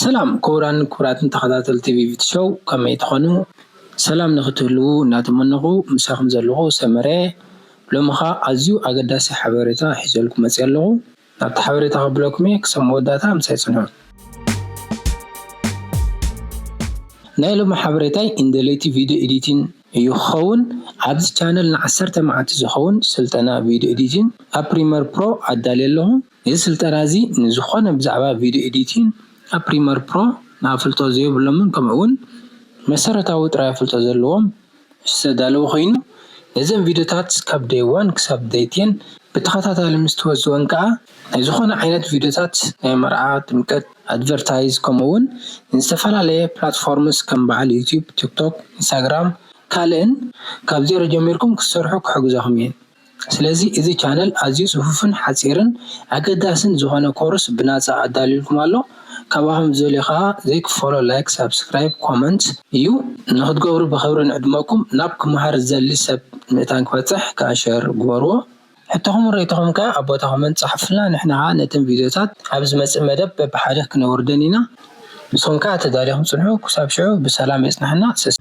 ሰላም ክቡራን ክቡራትን ተኸታተልቲ ቪቪቲ ሾው፣ ከመይ ትኾኑ? ሰላም ንኽትህልዉ እናተመነኹ፣ ምሳኹም ዘለኹ ሰመረ። ሎሚ ኸኣ ኣዝዩ ኣገዳሲ ሓበሬታ ሒዘልኩም መፅየ ኣለኹ። ናብቲ ሓበሬታ ከብለኩም እየ፣ ክሳብ መወዳእታ ምሳይ ፅንሑ። ናይ ሎሚ ሓበሬታይ እንደለይቲ ቪድዮ ኤዲቲን እዩ ክኸውን። ኣብዚ ቻነል ንዓሰርተ መዓልቲ ዝኸውን ስልጠና ቪድዮ ኤዲቲን ኣብ ፕሪመር ፕሮ ኣዳልየ ኣለኹ። እዚ ስልጠና እዚ ንዝኾነ ብዛዕባ ቪድዮ ኤዲቲን ኣብ ፕሪመር ፕሮ ንኣፍልጦ ዘይብሎምን ከምኡ እውን መሰረታዊ ጥራይ ኣፍልጦ ዘለዎም ዝተዳለወ ኮይኑ፣ ነዘን ቪድዮታት ካብ ደይ ዋን ክሳብ ደይ ቴን ብተኸታታሊ ምስ ትወስድወን ከኣ ናይ ዝኾነ ዓይነት ቪድዮታት ናይ መርዓ፣ ጥምቀት፣ ኣድቨርታይዝ ከምኡ እውን ንዝተፈላለየ ፕላትፎርምስ ከም በዓል ዩቲዩብ፣ ቲክቶክ፣ ኢንስታግራም ካልእን ካብ ዜሮ ጀሚርኩም ክትሰርሑ ክሕግዘኹም እየን። ስለዚ እዚ ቻነል ኣዝዩ ጽፉፍን ሓጺርን ኣገዳስን ዝኾነ ኮርስ ብናጻ ኣዳልዩልኩም ኣሎ። ካባኹም ዝደልዮ ከኣ ዘይክፈሎ ላይክ፣ ሳብስክራይብ፣ ኮመንት እዩ። ንኽትገብሩ ብኽብሪ ንዕድመኩም። ናብ ክመሃር ዝደሊ ሰብ ምእንታን ክበጽሕ ከኣ ሸር ግበርዎ። ሕቶኹምን ርእይቶኹም ከኣ ኣብ ቦታ ኮመንት ጸሓፉልና። ንሕና ከኣ ነተን ቪድዮታት ኣብ ዝመጽእ መደብ በብሓደ ክነውርደን ኢና። ንስኹም ከኣ ተዳሊኹም ጽንሑ። ክሳብ ሽዑ ብሰላም የጽንሐና። ሰሰ።